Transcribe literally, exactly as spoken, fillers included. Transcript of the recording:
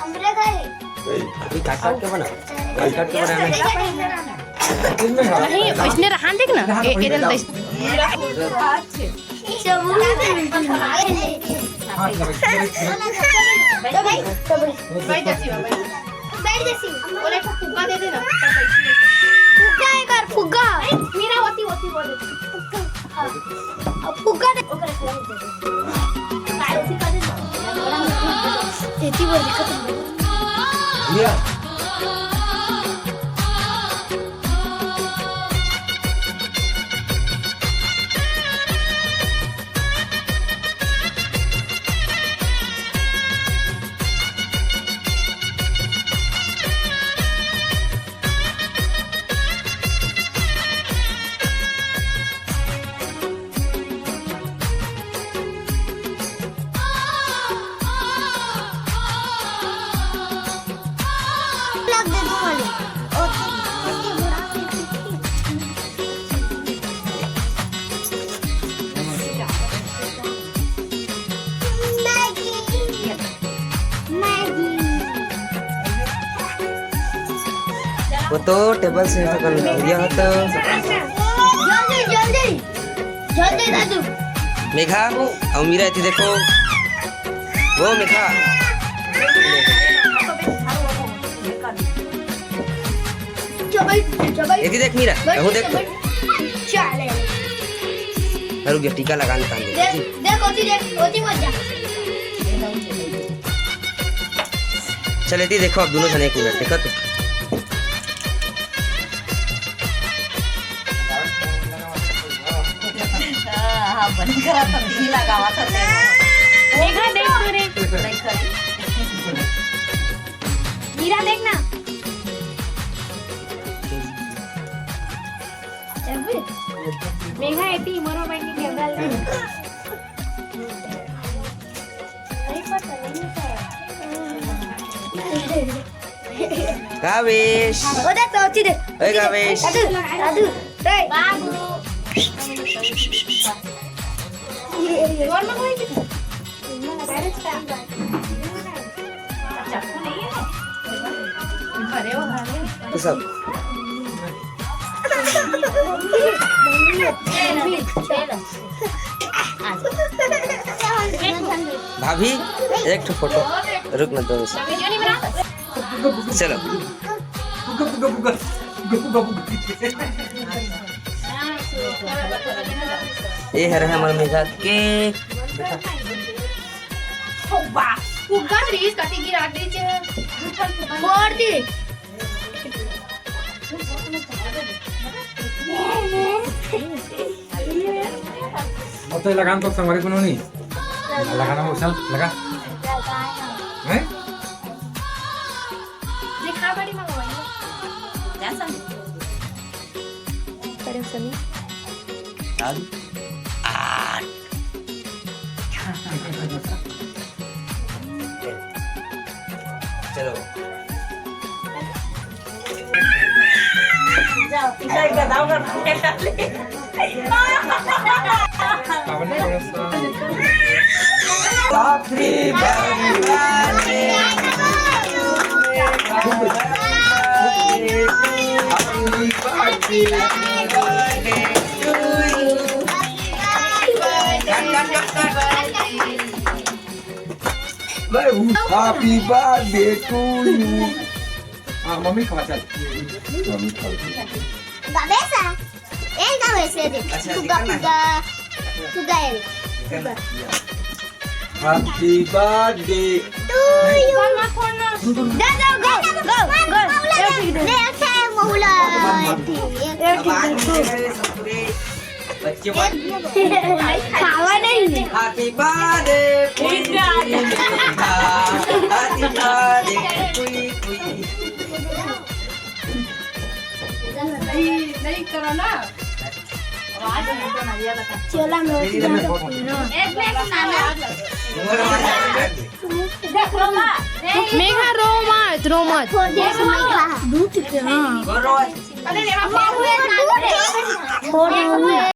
हमरे घर है। ये काट काट के बना, काट काट के बना। नहीं, इसने रहा देख ना, ए, ए, दे। बैठ जा शिवा, बैठ। बैठ जा शिवा, बोले, "फुग्गा दे देना।" फुग्गा है कर, फुग्गा। मीरा होती, होती बोले। फुग्गा दे। एती बर दिक्कत नहीं। वो तो टेबल से हटकन भैया हो तो। जल्दी, जल्दी, जल्दी दादू। मेघा, अउ मीरा एती देखो। वो मेघा। चबई, चबई। एती देख मीरा, कहूँ देख तो। चले। अरे रुक जा, टीका लगाने का देख, देख, ओती देख, ओती मत जा। चल, एती देखो, अब दोनों जने एक मिनट, देखो तो। हाँ, हाँ, बंद करा तो नहीं लगावा था तेरे। देखा, देख तो रे। देख तो रे। मीरा, देख ना। मेघा, एती मोरो बहिनी के बल। कावेश। ओ देख तो, ओती देख। ए, कावेश। दादू, दादू, ए। बाबू। ये, ये। ये सब। भाभी, एक ठो फोटो। रुक ना, दो second। चलो। ये हरे हमर मेघा के। फुग्गा रीस कति गिरा दे छे। फोड़ दी। अब तो लगान तो संगवारी कोनो नहीं। लगाना वो चल, लगा। हैं? दिखा बड़ी मंगवाई। जा संग। करें सनी। चालू। आ। चलो। जाओ, इधर का दाव कर। Happy birthday to you। हाँ, मम्मी खवा चल। मम्मी खवा चल। गबेसा। ए गबेसा दे। अच्छा, फुग्गा, दिखा ना। फुग्गा। फुग्गा है। दिखा ना। फुग्गा। Happy birthday to you। Go, go, go, go। ले, अच्छा है, महुला। बच्चे खावा नहीं। Happy birthday to you। Happy birthday to you। नहीं, नहीं करो ना। चला, मैं दीदी, मैं फोटो। एक मिनट, नाना। मेघा, रो मत, रो मत। फोड़ दे, मेघा। दूध के, हाँ। फोड़ दे।